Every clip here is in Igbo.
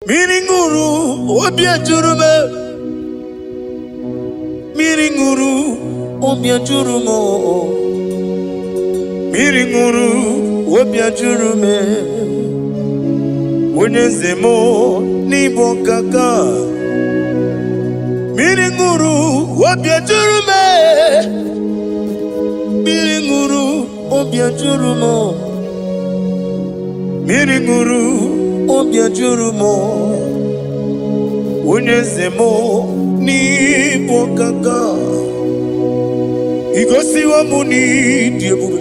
Mmiri ṅụrụ obi ejuru m, mmiri ṅụrụ obi ejuru m, mmiri ṅụrụ obi ejuru m. Onye eze m, n'ịbụ ọkaka. Mmiri ṅụrụ obi ejuru m, mmiri ṅụrụ obi ejuru m, mmiri ṅụrụ obi ejuru m. Onye eze m, n'ịbụ ọkaka. Igosiwo m n'ịdị ebube.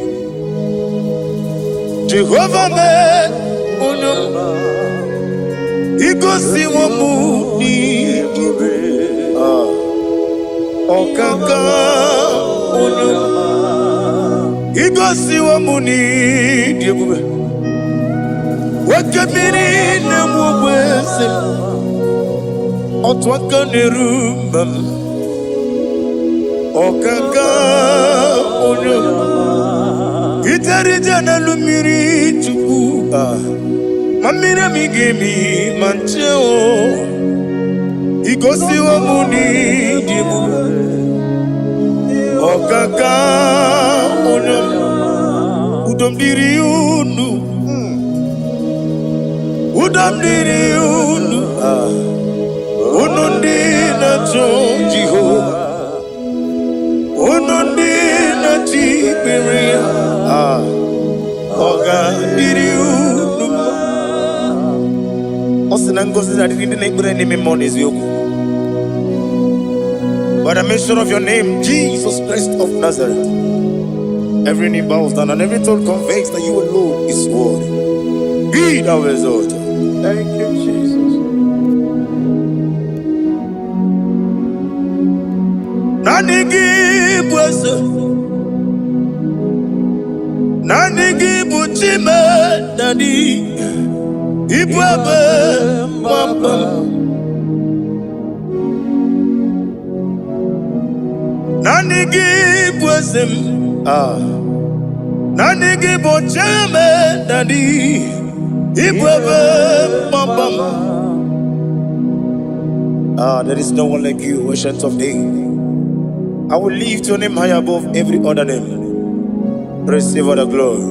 Jehova mee onye ọma, igosiwo m n'ịdị ebube. Ah, ọkaka onye ọma, igosiwo m n'ịdị ebube. Nwoke mmiri na-enwe ogbe eze m, otu aka na-eru mba m. Ọkaka onye ọma, ijere ije n'elu mmiri, Chukwu. Ah, ma mmiri emi ga-emi ma nche o. Igosiwo m n'ịdị ebube. Ọkaka onye ọma, udo m dịrị unu, udo m dịrị unu. Ah, unu ndị na-achọ Jehova, unu ndị na-achọ ikpere ya. Ah, ọ ga-adịrị unu mma. Ọ sị na ngọzi na-adịrị ndị na-ekpere n'ime mmụọ na eziokwu. By the mention of your name, Jesus Christ of Nazareth, every knee bows down and every tongue confesses that you alone is worthy. Be thou exalted. Thank you, Jesus. Naanị gị bụ eze, naanị gị bụ Chime Daddy, ịbụ ebe mgbaba m. Naanị gị bụ eze m. Ah. Naanị gị bụ Chime Daddy, ịbụ ebe mgbaba m. Ah, there is no one like you, Ancient of Days. I will lift your name high above every other name. Receive all the glory.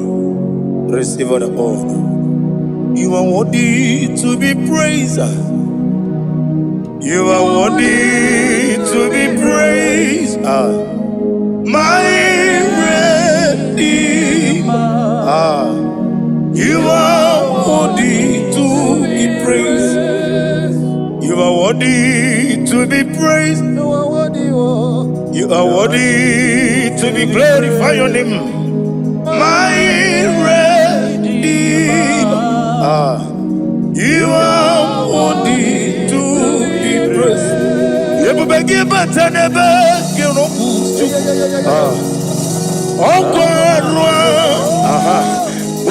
Receive all the honor. You are worthy to be praised. You are worthy to be praised. Ah, my Redeemer. Ah, you are worthy to be praised. You are worthy to be praised. You are worthy, oh. You are worthy to be glorified. Your name, my Redeemer. Ah, you are worthy to be praised. Ebube gị bata n'ebe gị rọpụ. Ah, ọkwa arụ. Aha,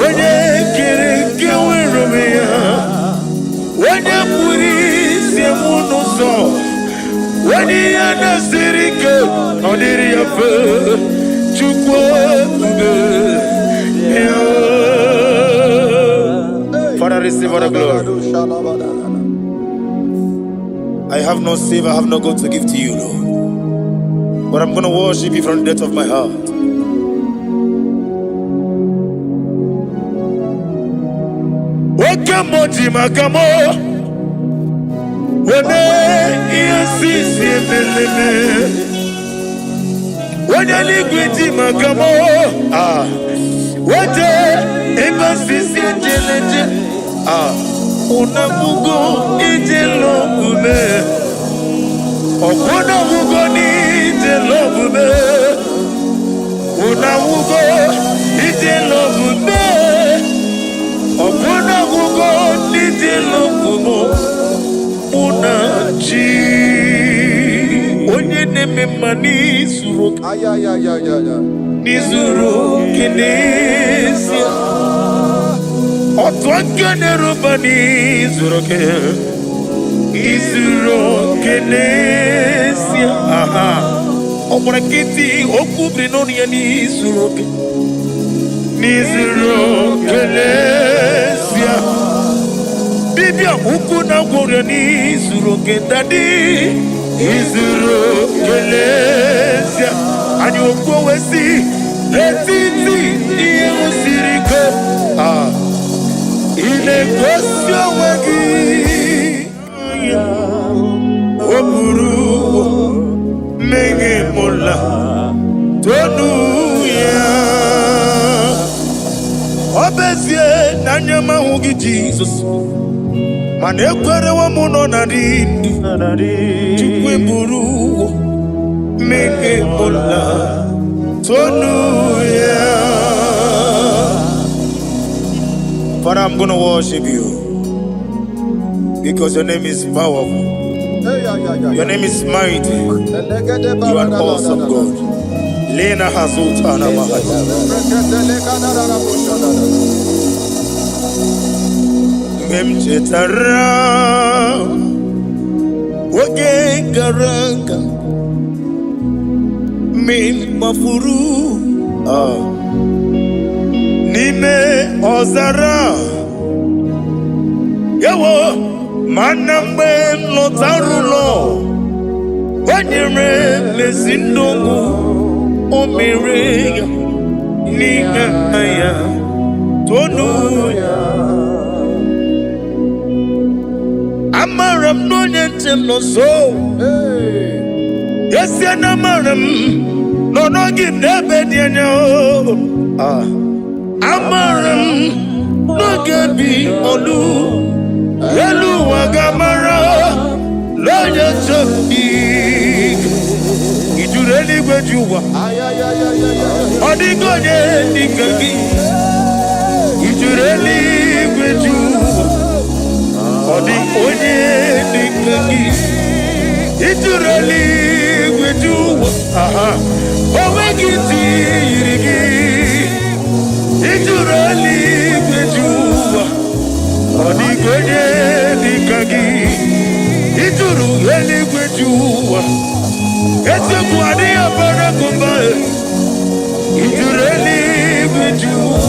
onye kere nke nwere onwe ya, onye kpụrụ isi m n'ụzọ, onye ihe na-esiri ike ọ dịrị ya mfe. Chukwu ebube ya. Father, receive all the glory. I have no silver, I have no gold to give to you, Lord. But I'm going to worship you from the depth of my heart. Oke mmụọ ji maka mụ wene ihe si si emeleme. Onye eluigwe ji maka mụ, ah, wete ebe sisi ejeleje. Ah, unabugo ije lọbume, ọkwụnabugo n'ije lọbume, unabugo ije lọbume, ọkwụnabugo n'ije lọbume. Mụ na chi onye na-eme mma n'izuru oke. Ayayayayaya. N'izuru oke n'ezie. Otu aka na-eruba n'izuru oke, izuru oke n'ezie. Aha, ọ gbara nkịtị, okwu biri n'ọnụ ya n'izuru oke, n'izuru oke n'ezie. Dibịa ukwu na gwụrịa n'izuru oke, Daddy, izuru oke n'ezie. Anyị okwu wee n'etiti ihe siri ike. Ah, ị na-egosi onwe gị. O buru mmehie mụla tonu ya. Ọ bụ ezie na anya m ahụghị Jizọs, mana ekwerewo m nọ na dị ndụ. Chukwu eburu mmehie mụla tonu ya. Father, I'm going to worship you because your name is powerful. Your name is mighty. You are an awesome God. Lena Hazutana Mahaya. Mgbe m chetara oge gara aga, mgbe m gbafuru n'ime ọzara, ewo, mana mgbe m lọtara ụlọ, o nyere m ezi ndụ, o mere ya n'ihe ya tonu ya. Amara m na onye nche m nọ nso. Esie na amara m nọ n'oge m n'ebe dị anya o. Ah. Amara m n'oge bi olu elu ụwa ga-amara n'onye nche m dị. Ijuru eluigwe ji ụwa, ọ dịghị onye dịka gị. Ijuru eluigwe ji ụwa, ọ dị onye dịka gị. Ijuru eluigwe ji ụwa, aha, o nweghị ntị yiri gị. Ijuru eluigwe ji ụwa, ọ dịghị onye dịka gị. Ijuru eluigwe ji ụwa, eziokwu adịghị abara gụba. Ijuru eluigwe ji ụwa.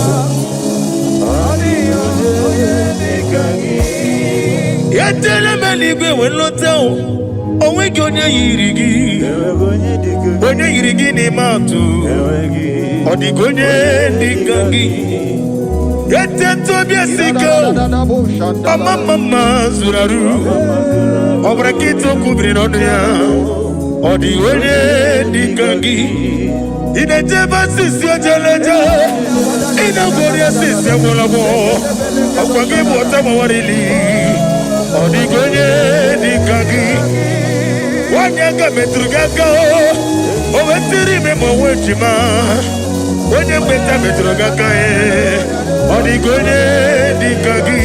Etele m eluigwe wee lọta o, onweghị onye yiri gị, onye yiri gị n'ime atụ. Ọ dịghị onye dịka gị. Etete obi esi ike o, ọma mma mma zuru arụ. Ọ bụrụ nkịta okwu biri n'ọnụ ya, ọ dịghị onye dịka gị. Ị na-ejebe asịsị ojeleje, ị na-agwọrị asịsị agwọrọgwọ, ọkwa gị bụ ọta gbawarili. Ọ dịghị onye dịka gị. Nwanyị aka metụrụ gị aka, o wetiri ime ma onwe ejima. Onye mgbeta metụrụ gị aka, ọ dịghị onye dịka gị.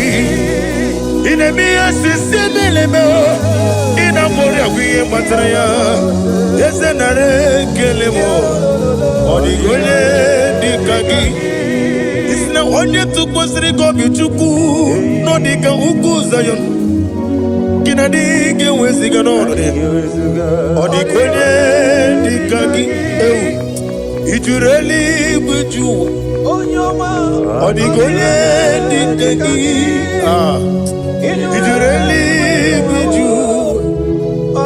Ị na-eme ihe osisi emeleme, ị na-agwọrị agwụ ihe gbatara ya. Eze, nara ekele m. Ọ dịghị onye dịka gị. Isi na onye tụkwasịrị gị obi, Chukwu, nọ dịka ugwu Zayọn gị na dị ga-eweziga n'ọnọdụ ya. Ọ dịka onye dịka gị. Ewu, ijuru eluigwe ju ụwa, ọ dịka onye dịka gị. Ah, ijuru eluigwe ju ụwa.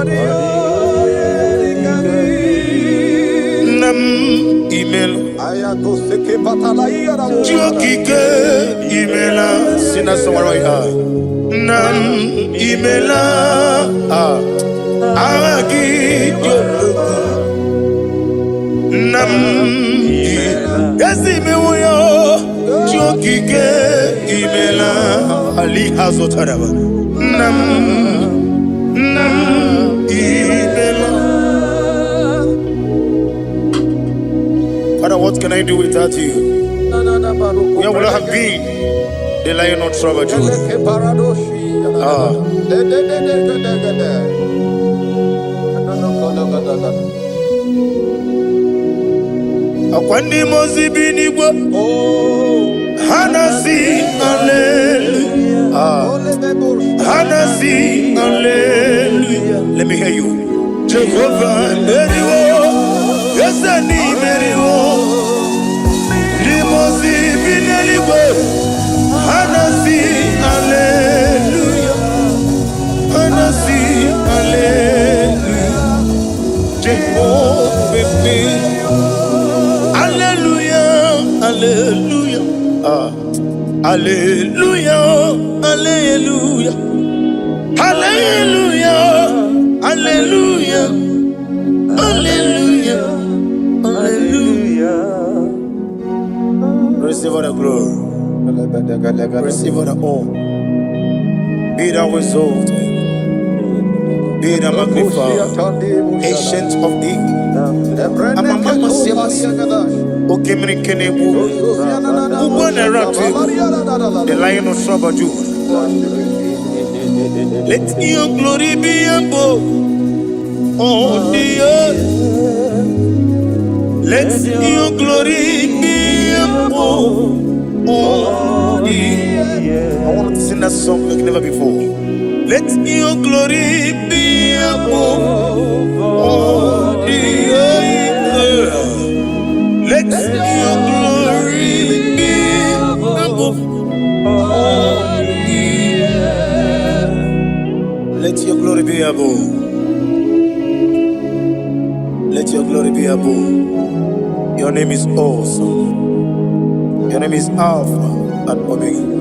Nna m, imela. Chi okike, imela. Si na sọgbara ya, nna m, imela. Ah, agha gị dị okwu. Nna m, ezi imewo ya. Chi okike, imela. Ali ha zụtara nna m, nna m, imela. Father, what can I do without you? Where would I have been? The lion of tribe of Judah. Ah. Akwa ndị mmụọ ozi bi n'igwe, ha na-asị hallelujah. Ah. Ha na-asị hallelujah. Let me hear you. Jehovah meriwo, eze ni meriwo. Ndị mmụọ ozi bi n'eluigwe, ha na-asị hallelujah. Hallelujah, hallelujah, hallelujah, hallelujah, hallelujah, hallelujah. Receive all the glory, receive all the honor. Be thou exalted, be thou magnified, Ancient of Days. Amama siamasi, Okemiri Kenebu, Ugbo na-eratu egwu, the Lion of tribe of Judah. Let your glory be above all the earth. Let your glory be above all the earth. I want to sing that song like never before. Let your glory be above all the earth. Let your glory be above all the earth. Let your glory be above. Let your glory be above. Your name is awesome. Your name is Alpha and Omega.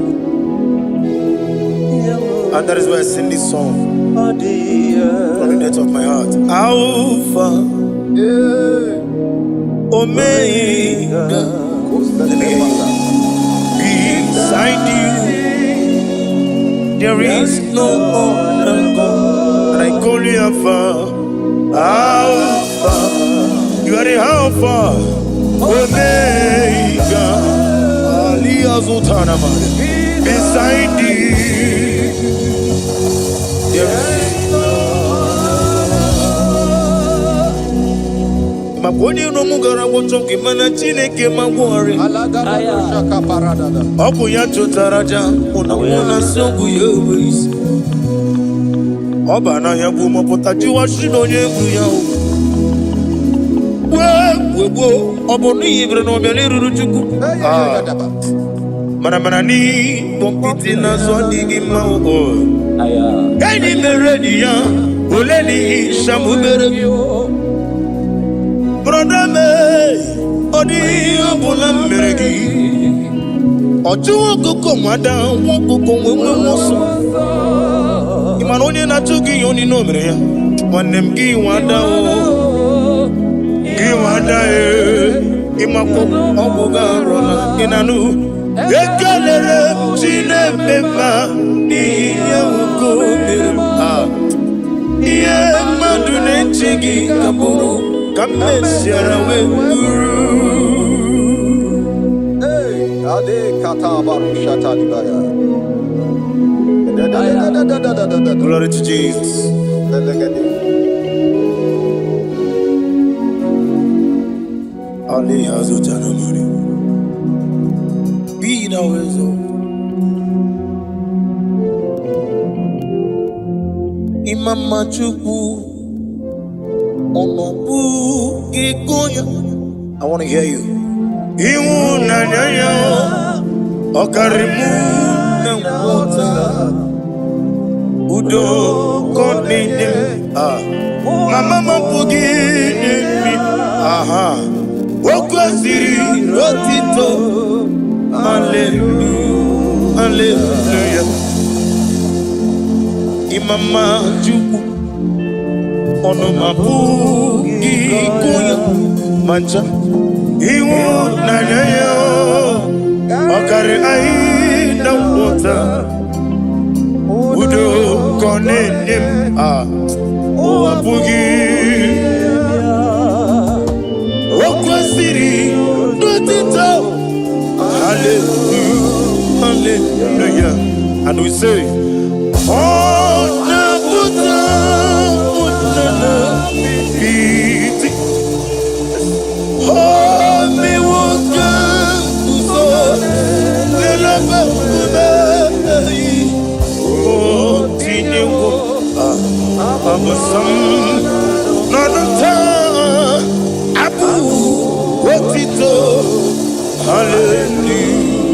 And that is why I sing this song from the depth of my heart. Alpha, Omega. Let me hear you. Beside you, there is no other God. And I call you Alpha. Alpha. You are the Alpha, Omega. Ali Azutanama. Beside you, there is maka onye iro m gara gwọchọ gị, mana Chineke ma gwọrị. Ọ bụ ya chụtara aja mụ na mụ na nsị ọgwụ ya enwe isi. Ọ ba n'ahịa bụ mọpụta jụwa shi na onye egwu ya o. Gboo gboo gboo, ọ bụ n'ihi bere na ọbịa n'eruru Chukwu. Ah, mana n'ịkpọ nkịtị n'azụ adịghị mma o. Enyi mere enyi ya ole n'ihi shamu mere gị. Brother me, ọ dịghị ihe ọbụla m mere gị. Ọchụ ọkụkọ nwada nwa ọkụkọ nwe nwe nwe ọsọ. Ị mara onye na-achụ gị ihe onye o mere ya. Nwanne m, gị nwada o, gị nwada e, ịmakwa ọgwụ gị arụla ị na-anụ. Ekelere m Chineke mma n'ihi ihe nwoke o mere m. Ah, ihe mmadụ na-eche gị ka bụrụ ka m mesiara wee bụrụ. Hey, Ade kata baru shata dibaya. Da da da da da da da da da. Glory to Jesus. Belegede. Ali Azutana Mari. Be thou exalted. Imama Chukwu, ọnọbụ gị ya. I want to hear you. Ịhụnanya ya ọ karịrị mụ na nghọta. Udo ka ọ na-enye m. Ah. Mama m apụghị inye m. Aha. O kwesịrị otito. Hallelujah. Hallelujah. Imama Chukwu, ọnụ m apụghị ịkụ ya ma ncha. Ịhụnanya ya ọ karịrị anyị na nghọta. Udo ka ọ na-enye m. Ah, ụwa apụghị. O kwesịrị n'otito. Hallelujah. Hallelujah. And we say, ọ na-apụta ụnana iti. O mewo ka nguzo n'elebe nkume. O tinyewo abụsọ m n'ọnụ taa abụ otito.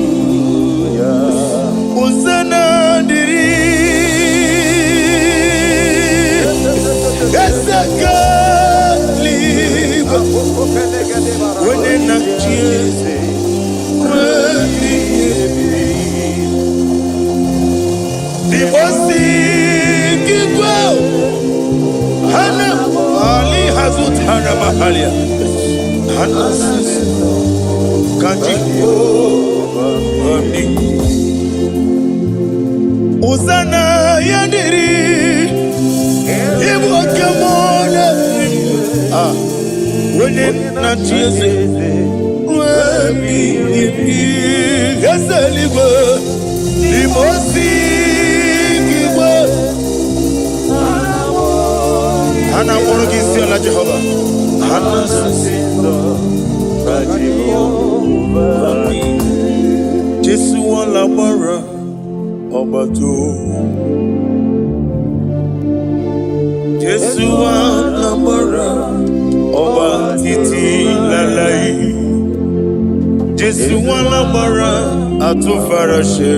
Hallelujah. Hosanna dịrị Eze eluigwe, onye na-achị eze ruo ebighị ebi. Azutara mahalia. Ha na-asị ka Jehova dị. Hosanna ya dịrị, ịbụ oke mmụọ na-eri. Ah, onye na-achị eze ruo ebighị ebi, eze eluigwe, n'ime ozi igwe ha na-akpọrọ gị isi ala. Jehova, ha na-asị Ka Jehova dị. Jésù wọn lágbára ọba tó. Jésù wa lágbára ọba títí láláyé. Jésù wa lágbára àtúnfaraṣe.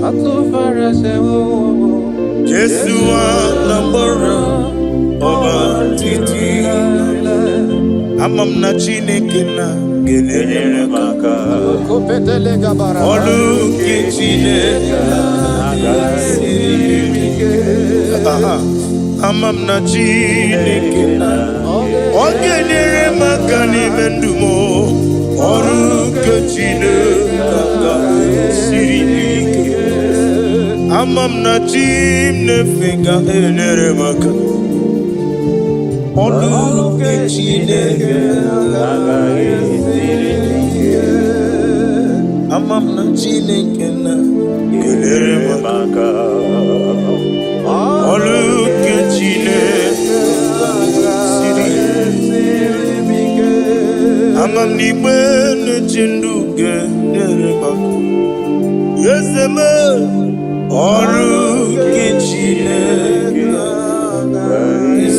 Àtúnfaraṣe wo. Jésù wa lágbára ọba títí. Ama m na Chineke na ga-enyere m aka. Ọlụ nke Chineke siri ike. Aha. Ama m na Chineke na ọ ga-enyere m aka n'ime ndụ m. Ọrụ nke Chineke siri ike. Ama m na chi m na-efe ga-enyere m aka. Ọrụ nke Chineke Agaghị esiri ike. Ama m na Chineke na ga-enyere m aka. Maka Ọrụ nke Chineke siri. Ama m n'igbe na-eche ndụ ga-enyere m aka. Eze m, ọrụ nke Chineke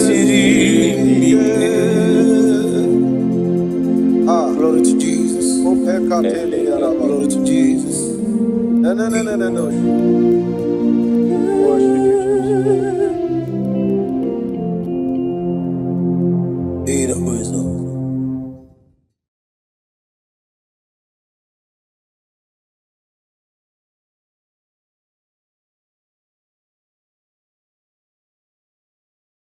siri ike. Glory to Jesus. Glory to Jesus. No. Worship you, Jesus.